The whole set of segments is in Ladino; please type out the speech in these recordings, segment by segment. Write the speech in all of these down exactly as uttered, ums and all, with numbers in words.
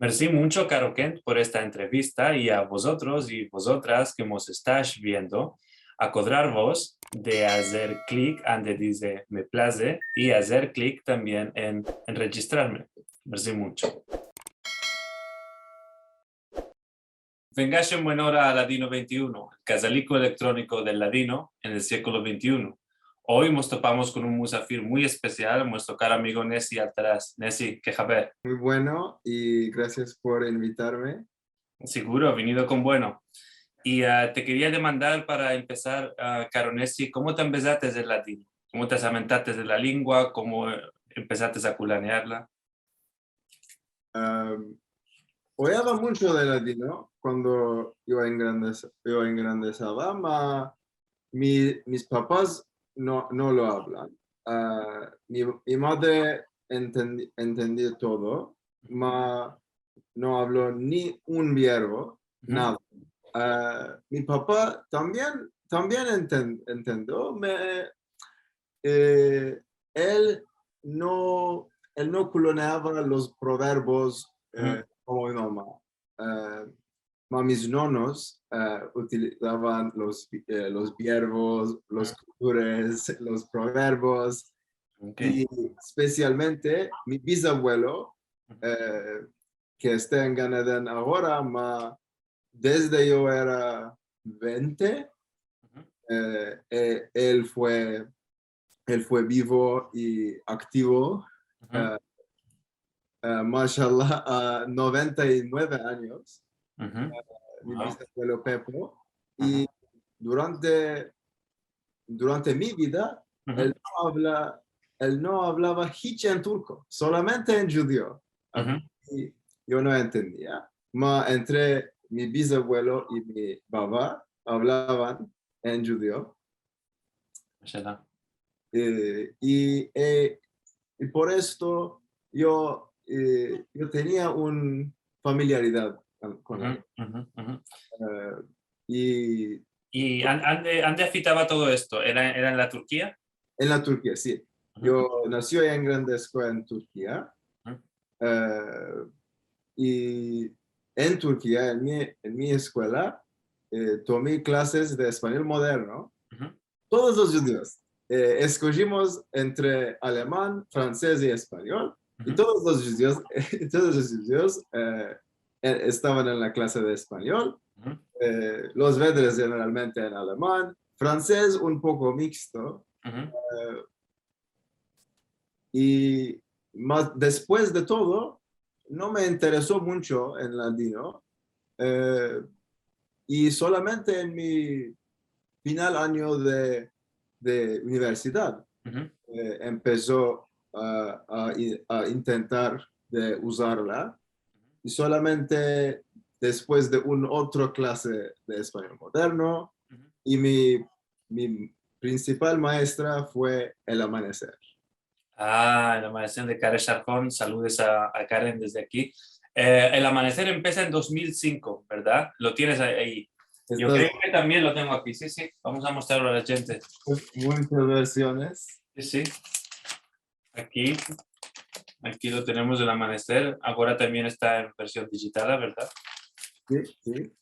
Mersi muncho, karo Kent, por esta entrevista, i a vozotros i vozotras ke mos estash viendo, akodrarvos de azer klik ande dize "me plaze" i azer klik tambien en, en rejistrarme. Mersi muncho. Vengash en buena ora a Ladino vente i uno, el kazaliko elektroniko del ladino en el siglo vente i uno. Oy mos topamos kon un musafir muy espesial, muestro karo amigo Nessi Altaraz. Nessi, ke haber? Muy bueno i grasias por invitarme. Siguro, venido kon bueno. I, ah, te keria demandar para empesar, ah, karo Nessi, komo te ambezates el ladino? Komo te asaventates de la lengua? Komo, eh, empesates a kulanearla? Am, oyava muncho de ladino kuando yo engrandez-, yo engrandezava, ma mi, mis papas no, no lo avlan. Ah, mi, mi madre entendi-, entendia todo, ma no avlo ni un vierbo, nada. Ah, mi papa tambien, tambien enten-, entendio, me, eh, el no, el no kulaneava los proverbios, eh, komo mi mama. Eh, ma mis nonos, eh, utilizavan los, eh, los vierbos, los kultures, los proverbios, i espesialmente mi bizavuelo, eh, ke esta en Gan Eden agora, ma desde yo era vente, eh, eh, el fue, el fue bivo i aktivo, eh, eh, mashallah, a noventa i mueve anyos, eh, mi bizavuelo Pepo. I durante, durante mi vida, el no avla-, el no avlava hiç en turko, solamente en djudio. I yo no entendia. Ma entre mi bizavuelo i mi baba avlavan en djudio. Mashallah. Eh, i, eh, i por esto yo, eh, yo tenia un familiaridad kon, kon el. Eh, i... I an-, ande, ande afitava todo esto? Era, era en la Turkia? En la Turkia, si. Yo nasi i engrandeski en Turkia. Eh, i en Turkia, en mi, en mi eskuela, eh, tomi klases de espanyol moderno. Todos los djudios. Eh, eskojimos entre aleman, fransez i espanyol. I todos los djudios, todos los djudios, eh, e-, estavan en la klase de espanyol. Eh, los vedres jeneralmente en aleman, fransez un poko miksto. Eh, i mas, despues de todo, no me intereso muncho en ladino, eh, i solamente en mi final anyo de, de universidad, eh, empeso a, a, a intentar de uzarla, i solamente despues de un otro klase de espanyol moderno, i mi, mi prinsipal maestra fue El Amaneser. Ah, El Amaneser de Karen Sharhon. Saludes a, a Karen desde aki. Eh, El Amaneser empesa en dos mil sinko, verdad? Lo tienes ayi. Yo kreo ke tambien lo tengo aki. Si, si. Vamos a mostrarlo a la djente. Munchas versiones. Si, si. Aki, aki lo tenemos, El Amaneser. Agora tambien esta en version dijital, verdad? Si, si.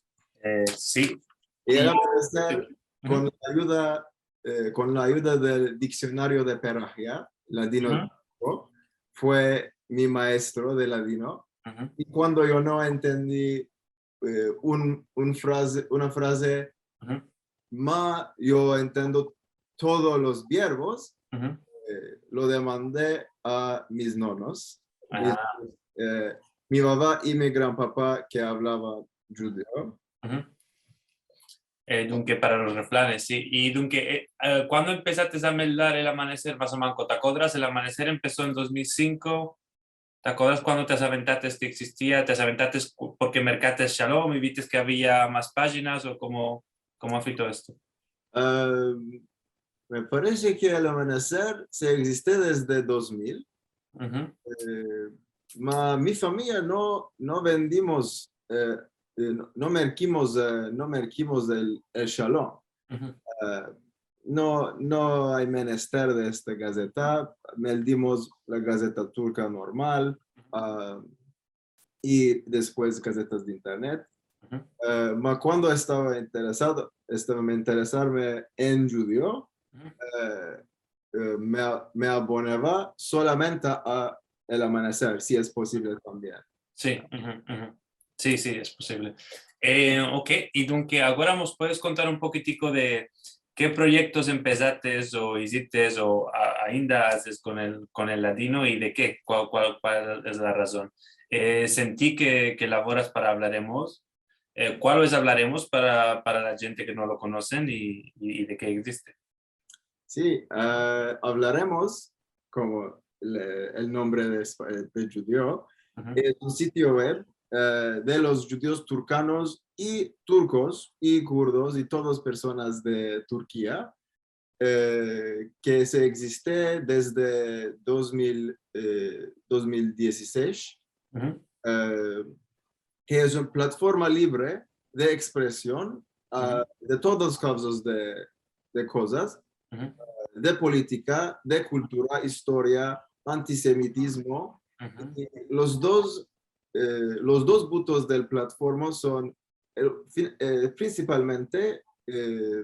Eh, si. I El Amaneser, kon la ayuda, eh, kon la ayuda del diksionario de Perahia, ladino, fue mi maestro de ladino. I kuando yo no entendi, eh, un, un fraze, una fraze, ma yo entendo todos los vierbos, eh, lo demandi a mis nonos, mis, eh, mi mama i mi granpapa ke avlavan djudio. Eh, dunke, para los refranes, si. I dunke, eh, eh, kuando empesates a meldar El Amaneser, mas o manko? Te akodras, El Amaneser empeso en dos mil sinko. Te akodras kuando te asaventates ke egzistia? Te asaventates ku-, porke merkates Shalom i vites ke avia mas pajinas, o komo, komo afito esto? Ah, me parese ke El Amaneser si egziste desde dos mil. Eh, ma mi famiya no, no vendimos, eh, eh, no, no merkimos, eh, no merkimos el, el Shalom. Eh, no, no ay menester de esta gazeta, meldimos la gazeta turka normal. Ah, i despues gazetas de internet. Uhu. Eh, ma kuando estava interesado, estava me interesarme en djudio, uhu, eh, eh, me, me abonava solamente a El Amaneser, si es posivle tambien. Si, uhu, uhu. Si, si, es posivle. Eh, ok, i dunke agora mos puedes kontar un pokitiko de ke proyektos empezates o izites o a-, ainda azes kon el, kon el ladino i de ke? Kual, kual, kual es la razon? Eh, senti ke, ke lavoras para Avlaremos. Eh, kual es Avlaremos para, para la djente ke no lo konosen i, i, i de ke egziste? Si, eh, Avlaremos, komo le, el nombre de espa-, de djudio, uhu, es un sitio web, eh, de los djudios turkanos i turkos i kurdos i todas personas de Turkia, eh, ke se egziste desde dos mil, eh, dos mil diesisesh, uhu, eh, ke es una platforma livre de ekspresion, ah, uhu, de todas klavzas de, de kozas, uhu, de politika, de kultura, istoria, antisemitizmo. Uhu. I los dos, eh, los dos puntos del platforma son, el fin-, eh, prinsipalmente, eh,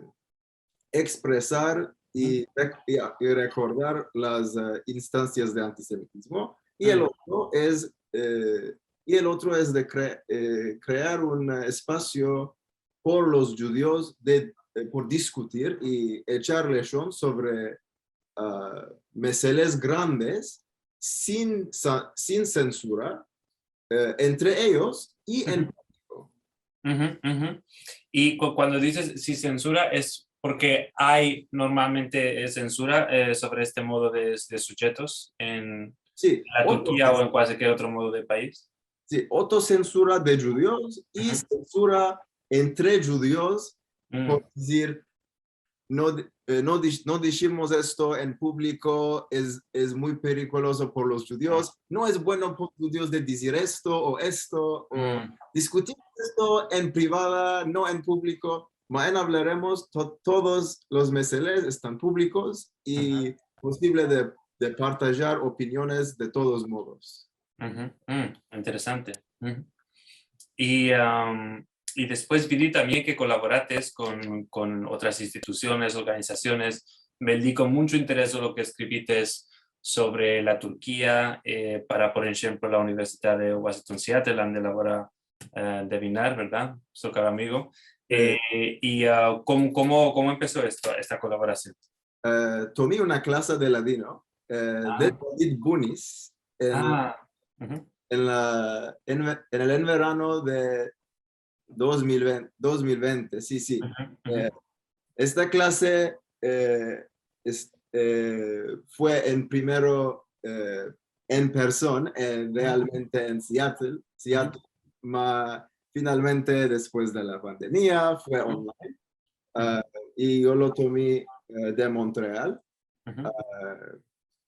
ekspresar i, uhu, rek-, i a-, i rekordar las, eh, instansias de antisemitizmo. I el, uhu, otro es, eh, i el otro es de kre-, eh, krear un, eh, espasio por los djudios de, eh, por diskutir i echar lashon sovre, ah, meseles grandes sin sa-, sin sensura, eh, entre eyos i en, uhu, publiko. Uhu, uhu. I ku-, kuando dizes sin sensura es porke ay normalmente, eh, sensura, eh, sovre este modo de, de sujetos en, si, la otro, Turkia o en kualkier otro modo de pais? Si, otro sensura de djudios i, uhu, sensura entre djudios, mm, por dizir, no di-, eh, no dish-, no dishimos esto en publiko, es, es muy perikolozo por los djudios, no es bueno por djudios de dizir esto o esto, o, mm, diskutir esto en privada, no en publiko. Ma en Avlaremos, to-, todos los meseles estan publikos i, uhu, posivle de, de partajar opiniones de todos modos. Uhu. Mm, interesante. Uhu. I, am, i despues vidi tambien ke kolaborates kon, kon otras institusiones, organizasiones. Vedi kon muncho interes lo ke eskrivites sovre la Turkia, eh, para, por enshemplo, la Universidad de Washington Seattle, ande lavora, eh, Devinar, verdad? Su karo amigo. Si. Eh, i, ah, komo, komo, komo empeso esto, esta kolaborasion? Eh, tomi una klase de ladino, eh, de, ah, David Bunis en, ah, uhu, en la, en ve-, en el enverano de dos mil vente, dos mil vente, si, si. Uhu, uhu. Eh, esta klase, eh, es-, eh, fue en primero, eh, en persona, eh, uhu, realmente en Seattle, Seattle, uhu, ma finalmente despues de la pandemia fue, uhu, online. Uhu. Ah, i yo lo tomi, eh, de Montreal. Uhu. Ah,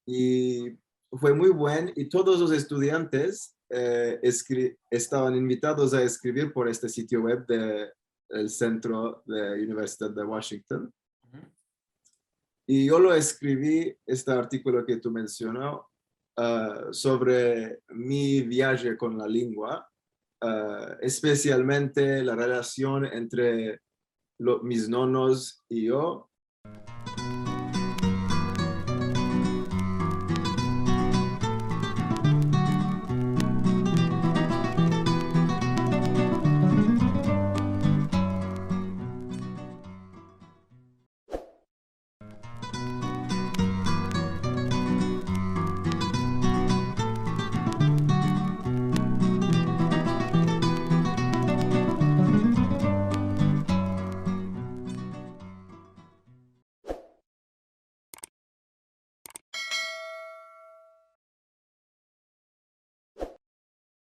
i fue muy buen, i todos los estudiantes, eh, eskri-, estavan invitados a eskrivir por este sitio web de el Sentro de Universidad de Washington. Uhu. I yo lo eskrivi, este artikolo ke tu mensionas, ah, sovre mi viaje kon la lengua, ah, espesialmente la relasion entre lo-, mis nonos i yo.